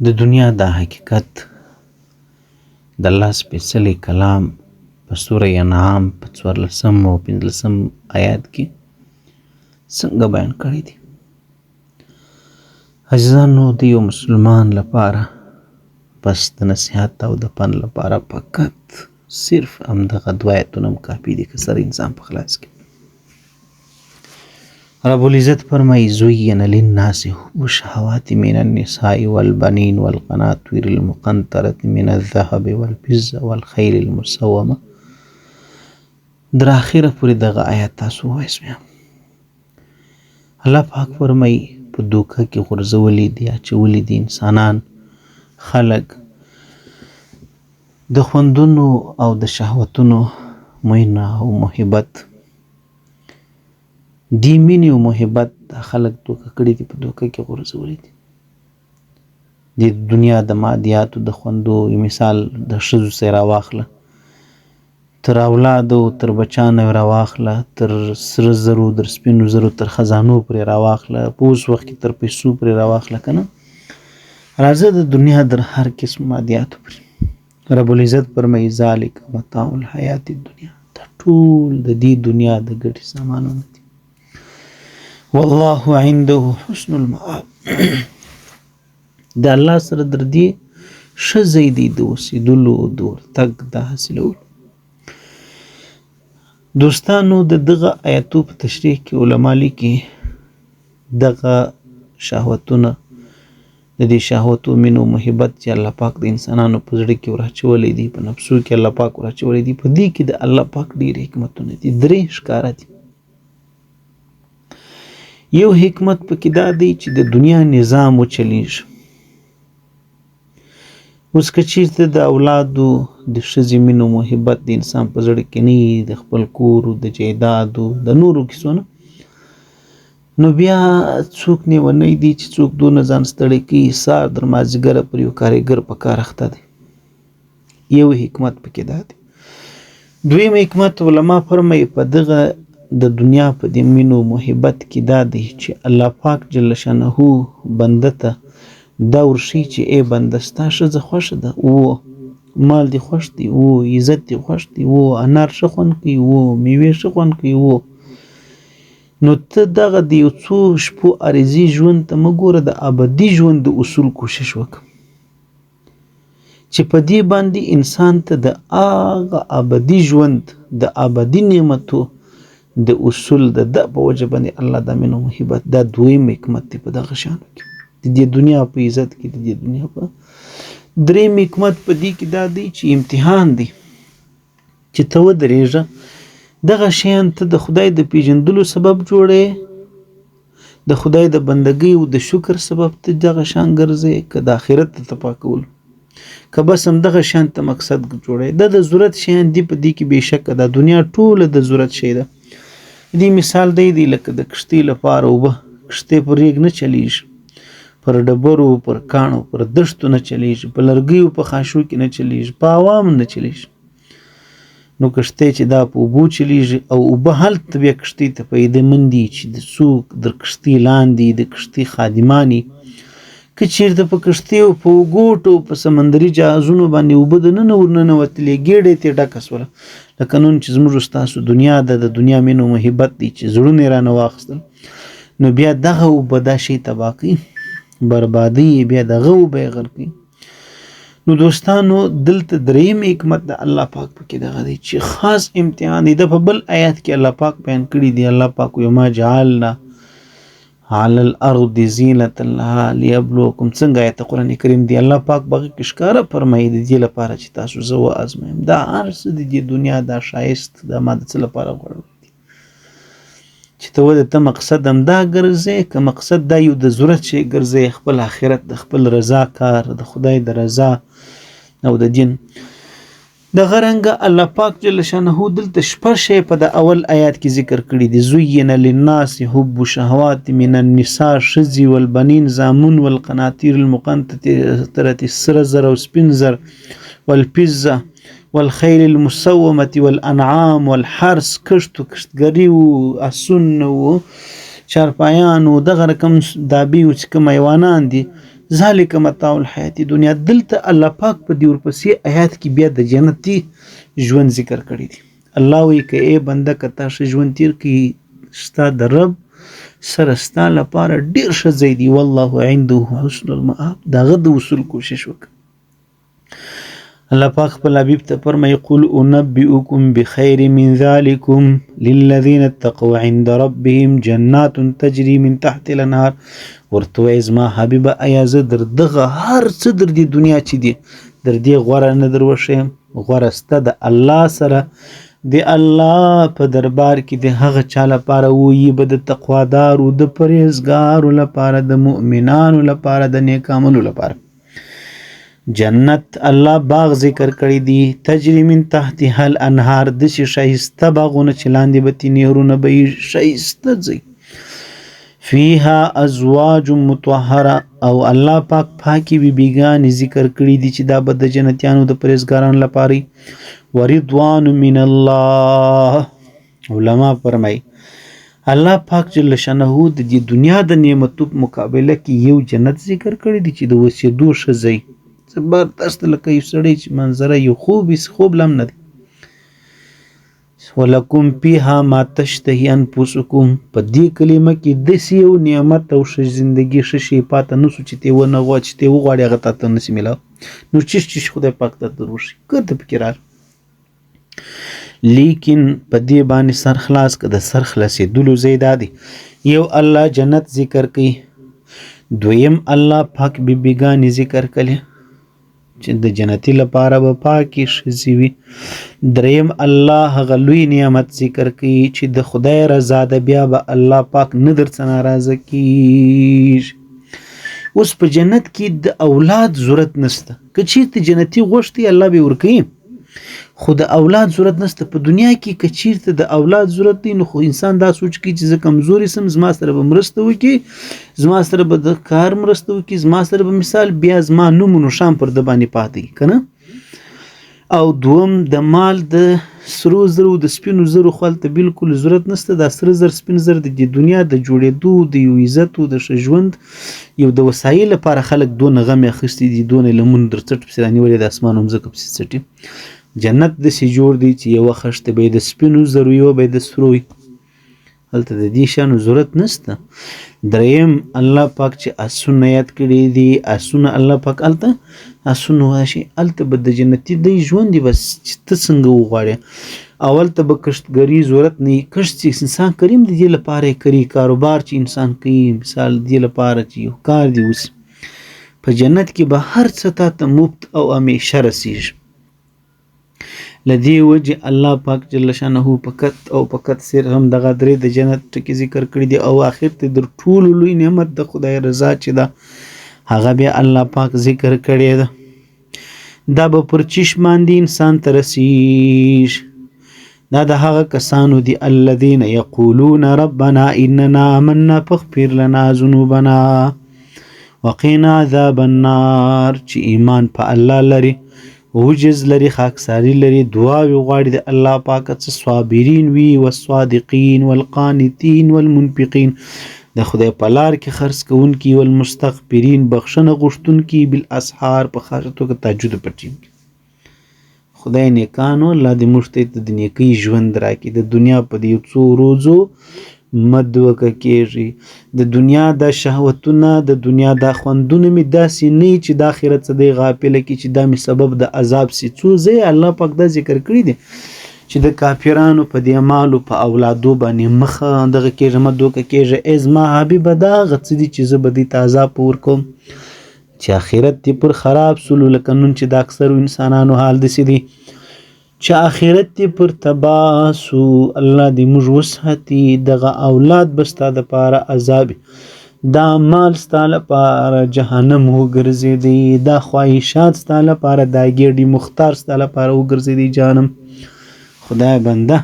د دنیا دا حقیقت د الله سپېڅلی کلام په سوره انعام په 14 او 15 آیات کې څنګه بیان کړی دی. عزیزانو، د یو مسلمان لپاره بس د نصیحت او د پند لپاره فقط صرف همدغه دوه آیتونه هم کافي دي که سره انسان په خلاص کې. رب العزت فرمایي: زین للناس حب الشهوات من النساء والبنين والقناطير المقنطرة من الذهب والفضة والخيل المسومة. در اخره پورې دغه آیات تاسو ووایئ. بیا الله پاک فرمایي: په دوکه کې غورځولي دي، اچولي دي انسانان خلک د خوندونو او د شهوتونو مینه او محبت. دې مینې او محبت دا خلک دوکه کړي دي، په دوکه کې غورځولي دي. د دنیا د مادیاتو د خوندو مثال د ښځو سره راواخله، تر اولادو تر بچانو یې راواخله، تر سره زرو تر سپینو زرو تر خزانو پرې راواخله، په اوس وخت کې تر پیسو پرې راواخله. که نه راځه د دنیا در هر قسم مادیاتو پرې. رب العزت فرمایي: ذلک متاع الحیات الدنیا. دا ټول د دې دنیا د ګټې سامانونه دي. والله عنده حسن المآب. د الله سره در دې ښه ځای دی د اوسېدلو، د ورتګ، د حاصلولو. دوستانو، د دغه آیتو په تشریح کې علما لیکي دغه شهوتونه، د دې شهوتو مینو محبت چې الله پاک د انسانانو په زړه کې وراچولی دي، په نفسو کې الله پاک وراچولی دي، په دې کې د الله پاک ډېر حکمتونه دي. درې ښکاره دي. یو حکمت پکې دا دی چې د دنیا نظام وچلیږي. اوس که چیرته د اولادو د ښځې مینو محبت د انسان په زړه کې نه وي، د خپل کور، د جایدادو، د نورو کیسو نه، نو بیا څوک نیونی دی چې څوک دونه ځان ستړی کوي، سهار در مازدیګره پر یو کاریګر په کار اخته دی. یو حکمت پکې دا دی. دویم حکمت علما فرمایي په دغه د دنیا په دې مینو محبت کې دا دی چې الله پاک جل شانه بنده ته دا ورښيي چې ای بنده، ستا ښځه خوښه ده، او مال دې خوښ دی، او عزت دې خوښ دی، او انار ښه خوند کوي، او میوې ښه خوند کوي، او نو ته دغه د یو څو شپو عارضي ژوند ته مه ګوره، د ابدي ژوند د اصول کوشش وکړه چې په دې باندې انسان ته د هغه ابدي ژوند د ابدي نعمتو د اصول د د په وجه باندې الله د مینه محبت. دا دویم حکمت دی په دغه شانو کې، د دې دنیا په عزت کې، د دې دنیا په. دریم حکمت په دې کې دا دی چې امتحان دی چې ته ودرېږه، دغه شیان ته د خدای د پیژندلو سبب جوړې، د خدای د بندګۍ او د شکر سبب ته دغه شان ګرځې، که د آخرت ته تباه کولو، که بس همدغه شان ته مقصد جوړې. دا د ضرورت شیان دي په دې کې بېشکه دا دنیا ټوله د ضرورت شی ده. دې مثال دی لکه د کښتۍ لپاره اوبه، کښتۍ پر ریګ نه چلیږي، پر ډبرو، پر کاڼو، پر دښتو نه چلیږي، په لرګیو په خاشو کې نه چلیږي، په عوامو نه چلیږي. نو کښتۍ چې دا په اوبو چلیږي، او اوبه هلته بیا کښتۍ ته پیدا مندي چې د څوک در کښتۍ لاندې د کښتۍ خادماني، که چیرته په کښتۍ او په ګوټو په سمندري جهازونو باندې اوبه دننه ورننوتلې، ګېډه یې ترې ډکه سوله، لکه نن چې زموږ ستاسو دنیا ده، د دنیا مینه او محبت دی چې زړونه یې رانه واخیستل، نو بیا دغه اوبه دا شی تباه کوي، بربادي یې بیا دغه اوبه یې غرقوي. نو دوستانو، دلته دریم حکمت د الله پاک پکې دغه دی چې خاص امتحان دی. دا په بل آیات کې الله پاک بیان کړی دی. الله پاک وایي: ما جعلنا علی الارض زینة لها لیبلوکم. څنګه آیت قرآن کریم دی، الله پاک بغه کې ښکاره فرمایي د دې لپاره چې تاسو زه وازمایم. دا هر څه د دې دنیا دا ښایست دا ما د څه لپاره غواړم چې ته ته مقصد هم دا ګرځې، که مقصد دا یو د ضرورت شی ګرځې، خپل آخرت د خپل رضا کار، د خدای د رضا او د دین. دغه رنګه الله پاک جل شانه دلته شپږ شی په د اول آیات کې ذکر کړي دي. زین للناس حب شهوات من النساء، ښځې، والبنین زامن، والقناطیر المقنطرة سره زر او سپین زر، والفضة والخیل المسومة والانعام والحرث، کښت و کښتګري و اسونه و چارپایان و دغه رقم دابې و چې کوم حیوانان دي. ذالک متاع الحیات دنیا. دلته الله پاک په دې ورپسې آیات کې بیا د جنتي ژوند ذکر کړی دی. الله وایي که ای بنده که تا ښه ژوند تیر کړي، ستا د رب سره ستا لپاره ډېر ښه ځای دی، والله عنده حسن المآب. د هغه د وصول کوشش وکړه. الله پاک خپل حبیب ته فرمایي قل انبئکم بخیر من ذلکم للذین اتقوا عند ربهم جنات تجری من تحت الانهار. ورته وایي زما حبیبه ایا زه در دغه هر څه در دې دنیا چې دي در دې غوره نه در وښیم؟ غوره سته د الله سره، د الله په دربار کې د هغه چا لپاره ویي به د تقوادارو، د پرهېزګارو لپاره، د مؤمنانو لپاره، د نیک عملو لپاره. جنت الله باغ ذکر کړی دی، تجری من تحتها الانهار، داسې ښایسته باغونه چې لاندې به ترې نهرونه بهیږي، ښایسته ځای. فیها ازواج مطهره، او الله پاک پاکې بیبیګانې ذکر کړي دي چې دا به د جنتیانو د پرهېزګارانو لپاره وي. ورضوان من الله. علما فرمایي الله پاک جل شانه د دې دنیا د نعمتو په مقابله کې یو جنت ذکر کړی دی چې د وسیدو ښه ځای، زبردست، لکه یو سړی چې منظره یو خوب یې خوب لم نه دی. ولکم فیها ما تشتهي انفسکم، په دې کلمه کې داسې یو نعمت او ښه زندګي ښه شی پاته نه سو چې ته ونه غوا چې ته وغواړې هغه تاته نه سي میلاو. نو چش چش خدای پاک ته در وښي ګرده پکې راغی. لیکن په دې باندې سر خلاص که، د سر خلاصېدلو ځای دا دی، یو الله جنت ذکر کوي، دویم الله پاک بیبیګانې ذکر کړي چې د جنتي لپاره به پاکې ښځې وي، دریم الله هغه لوی نعمت ذکر کوي چې د خدای رضا ده، بیا به الله پاک نه درڅه ناراضه کیږي. اوس په جنت کې د اولاد ضرورت نشته، که چیرته جنتي غوښتي الله به ورکوي، خو د اولاد ضرورت نشته. په دنیا کې که چیرته د اولاد ضرورت دی نو خو انسان دا سوچ کوي چې زه کمزوري سم، زما سره به مرسته وکړي، زما سره به د کار مرسته وکړي، زما سره به مثال بیا زما نوم و نښان پر ده باندې پاتې که نه. او دوم د مال د سرو زرو د سپینو زرو خو هلته بالکل ضرورت نشته. دا سره زر سپین زر د دې دنیا د جوړېدو د یو عزت او د ښه ژوند یو د وسایل لپاره خلک دونه غمې اخیستي دي، دونه لمون در څټ پسې رانیولې، د اسمان او مځکه پسې څټي. جنت داسې جوړ دی چې یوه خښته به یې د سپینو زرو یوه به یې د سرو وي، هلته د دې شیانو ضرورت نشته. دریم الله پاک چې اسونه یاد کړي دي، اسونه الله پاک هلته اسونه واشي، هلته به د جنتي دی ژوند دی بس چې ته څنګه وغواړې. او هلته به کښتګري ضرورت نه وي، کښت چې انسان کریم د دې لپاره یې کوي، کاروبار چې انسان کوي مثال د دې لپاره چې یو کار دې وسي. په جنت کې به هر څه تا ته مفت او همیشه رسیږي. له دې وجې الله پاک جل شانه په کت او په کت سر هم دغه درې د جنت ټکي ذکر کړي دي. او آخر ته در ټولو لوی نعمت د خدای رضا چې ده هغه بیا الله پاک ذکر کړی ده. دا به پر چش باندې انسان ته رسیږي. دا د هغه کسانو دي الذین یقولون ربنا اننا آمنا فاغفر لنا ذنوبنا وقنا عذاب النار، چې ایمان په الله لري، عجز لري، خاکساري لري، دعاوې غواړي د الله پاک څه صابرین وي، والصادقین والقانتین والمنفقین، د خدای په لار کې خرڅ کوونکي، والمستغفرین بخښنه غوښتونکي، بالاسحار په خاصه توګه تهجد په ټیم کې. خدای نیکانو الله دې موږ ته د نیکۍ ژوند راکړي. د دنیا په دې څو ورځو مه دوکه کېږي. د دنیا دا شهوتونه، د دنیا دا خوندونه مې داسې نه چې د آخرت څه دی غافله کړي چې دا مې سبب د عذاب سي. څو ځایه الله پاک دا ذکر کړي دي چې د کافرانو په دې مالو په اولادو باندې مخه دغه کېږه، مه دوکه کېږه. ای زما حبیبه، دا هغه څه دي چې زه به دې ته عذاب ورکوم چې آخرت دې پر خراب سولو، لکه نن چې د اکثرو انسانانو حال داسې دی چې آخرت دې پر تباه سو. الله دې موږ وساتي. دغه اولاد به ستا دپاره عذاب، دا مال ستا لپاره جهنم وګرځېدی، دا خواهشات ستا لپاره، دا ګېډې مختار ستا لپاره وګرځېدی جهنم. خدای بنده